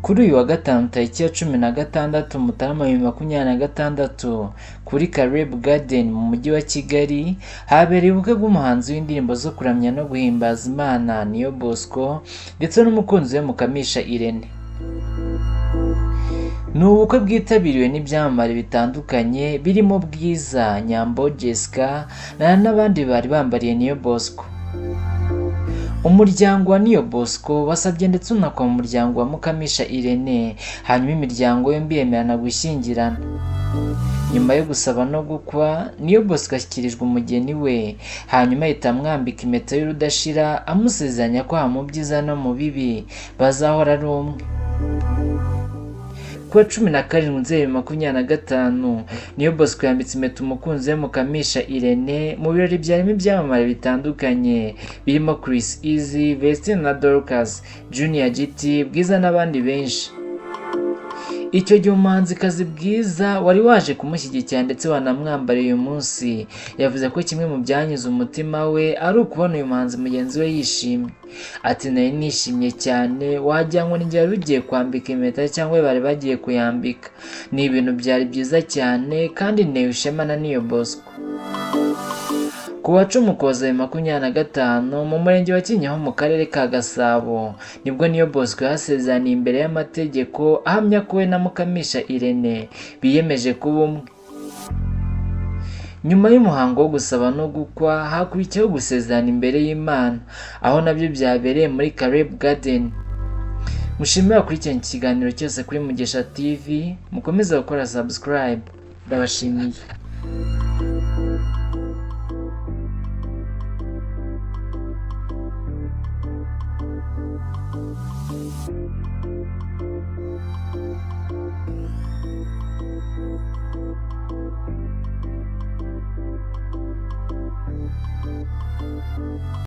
Kuri uyu wa gatanu tariki ya 16 Mutarama 2026 kuri Caleb Garden mu mujyi wa Kigali habereye ubukwe bw'umuhanzi w'indirimbo zo kuramya no guhimbaza Imana Niyo Bosco ndetse n'umukunzi we Mukamisha Irene. Ni ubukwe bwitabiriwe n'ibyamamare bitandukanye birimo Bwiza, Nyambo Jessica n'abandi bari bambariye Niyo Bosco. Umuryango wa Niyo Bosco wasabye ndetse unakwa mu muryango wa Mukamisha Irene, hanyuma imiryango yombi yemerana gushyingirana. Nyuma yo gusaba no gukwa, Niyo Bosco ashyikirijwe umugeni we, hanyuma ahita amwambika impeta y'urudashira amusezeranya ko haba mu byiza no mu bibi bazahora ari umwe. Ku wa 17 Nzeri 2025, Niyo Bosco yambitse impeta umukunzi we Mukamisha Irene mu birori byarimo ibyamamare bitandukanye birimo Chris Eazy, Vestine na Dorcas, Junior Giti, Bwiza n'abandi benshi. Icyo gihe umuhanzikazi Bwiza wari waje kumushyigikira ndetse wanamwambariye uyu munsi, yavuze ko kimwe mu byanyuze umutima we ari ukubona uyu muhanzi mugenzi we yishimye. Ati nari nishimye cyane wagira ngo ni njye wari ugiye kwambika impeta cyangwa bari bagiye kuyambika. Ni ibintu byari byiza cyane kandi ntewe ishema na Niyo Bosco. Ku wa 10 Ukuboza 2025 mu murenge wa Kinyinya mu karere ka Gasabo nibwo Niyo Bosco yasezeraniye imbere y'amategeko ahamya ko we na Mukamisha Irene biyemeje kuba umwe. Nyuma y'umuhango wo gusaba no gukwa hakurikiyeho gusezerana imbere y'Imana aho nabyo byabereye muri Caleb Garden. Mushimire abakurikiranye iki kiganiro cyose kuri Mugisha TV, mukomeze gukora subscribe. Ndabashimiye.